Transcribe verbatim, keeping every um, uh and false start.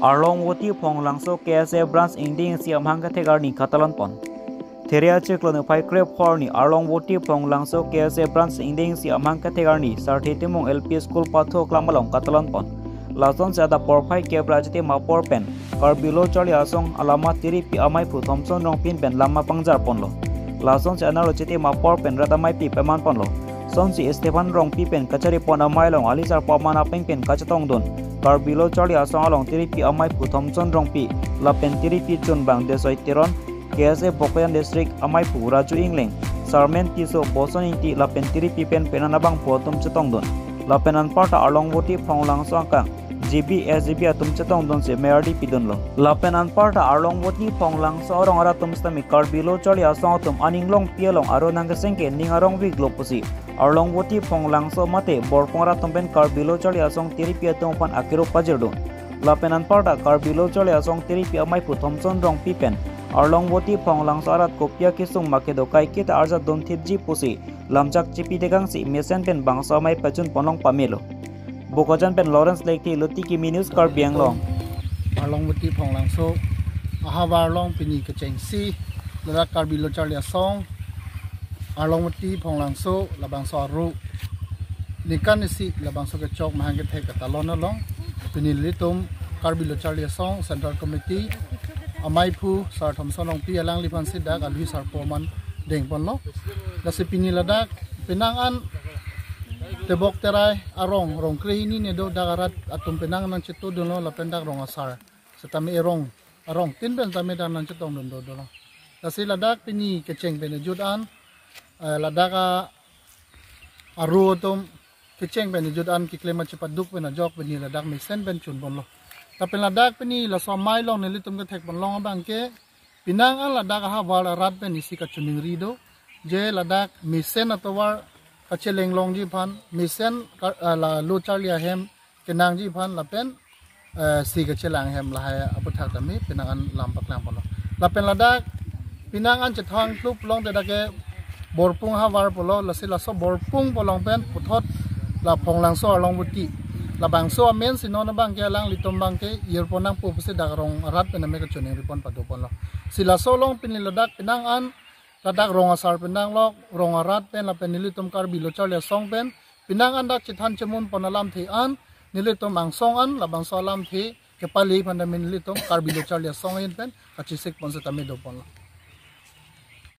Arlong Voti Phonglangso K S A Branch ingdeng isi amahang kethek arni katalon pon. Theria chiklo niphai krep horni Arlong Voti Phonglangso K S A Branch ingdeng isi amahang kethek arni Sarthe Timung L P School pathu aklam along katalon pon. Lasonsi adap porphai kep ra achitim apor pen Karbi Lo Charli Asong alama tiripi amaiphu Thomson Rongpi pen lama pangjar ponlo. Lasonsi anerlo achitim apor pen rat amaipi peman ponlo. Sonsi Stephen Rongpi pen kachari pon amei along alisar paman apeng pen kachetongdun Karbi Lo Charli Asong along tiripi amaiphu Thomson Rongpi lapen tiripi chunbang Desoi Teron, K S A Bokajan District amaiphu Raju Engleng, Sarmen Tisso, Boson Ingti lapen tiripi pen penan abangphu atum chetongdun. Lapen anparta Arlong Voti Phonglangso angkang G B, S G B atum chetongdunsi merdi pidunlo. Lapen anparta Arlong Voti Phonglangso arong arat atum sitame Karbi Lo Charli Asong atum aning longpi along aro nangkeseng ke ning arong viklo pusi Arlong Voti Phonglangso mate Borpung arat atum pen Karbi Lo Charli Asong tiripi atum aphan akero pajirdun. Lapen anparta Karbi Lo Charli Asong tiripi amaiphu Thomson Rongpi pen Arlong Voti Phonglangso arat kopi akesung ma kedo kaiketa arjap dunthipji pusi lamchak chipi tekangsi mesen pen bangso amei pachun ponlong pamelo. Bokajan pen Lawrence Lekthe, Luti Kimi News, Karbi Anglong. Arlong Voti Phonglangso ahavar along pini kechengsi ladak Karbi Lo Charli Asong Arlong Voti Phonglangso labangso aro ningkan isi labangso kechok mahang kethek katalon along pini nelitum Karbi Lo Charli Asong Central Committee amaiphu Sar Thomson Rongpi alangliphansi dak alui sarpo aman deng ponlo. Lasi pini ladak penang an tebok terai arong, rong krehini ne do, dak arat atum penang nangchetongdunlo lapen dak rong asar sitame erong arong tin pen tame dak nangchetongdun do dolo. Lasi ladak pini kecheng pen ejut an, eh, ladak a aro atum kecheng pen ejut an keklem achipaduk pen ajok pini ladak mesen pen chun ponlo. Lapen ladak pini laso amei along nelitum kethek ponlong abang ke penang an ladak ahavar arat pen isi kachiningri do. Je ladak mesen atovar kacheleng longji aphan, mesen ka-, ah, la Lo Charli ahem kenangji aphan lapen, eh, si kachelang ahem lahai aputhak tame penang an lam paklang ponlo. Lapen ladak penang an chethang klup long te dak ke Borpung ahavar pulo, lasi laso Borpung pu along pen puthot la Phonglangso Arlong Voti labangso amen si non abang ke alanglitum abang ke irpon nangpo pusi dak rong arat pen ame kachiningri pon pado ponlo. Si laso along pini ladak penang an ladak rong asar pen nanglok, rong arat pen lapen nelitum Karbi Lo Charli Asong pen penang an dak chethan chemun pon alamthe an nelitum angsong an labangso alamthe kepale aphan tame nelitum Karbi Lo Charli Asong ahin pen kachesik pon sitame do ponlo.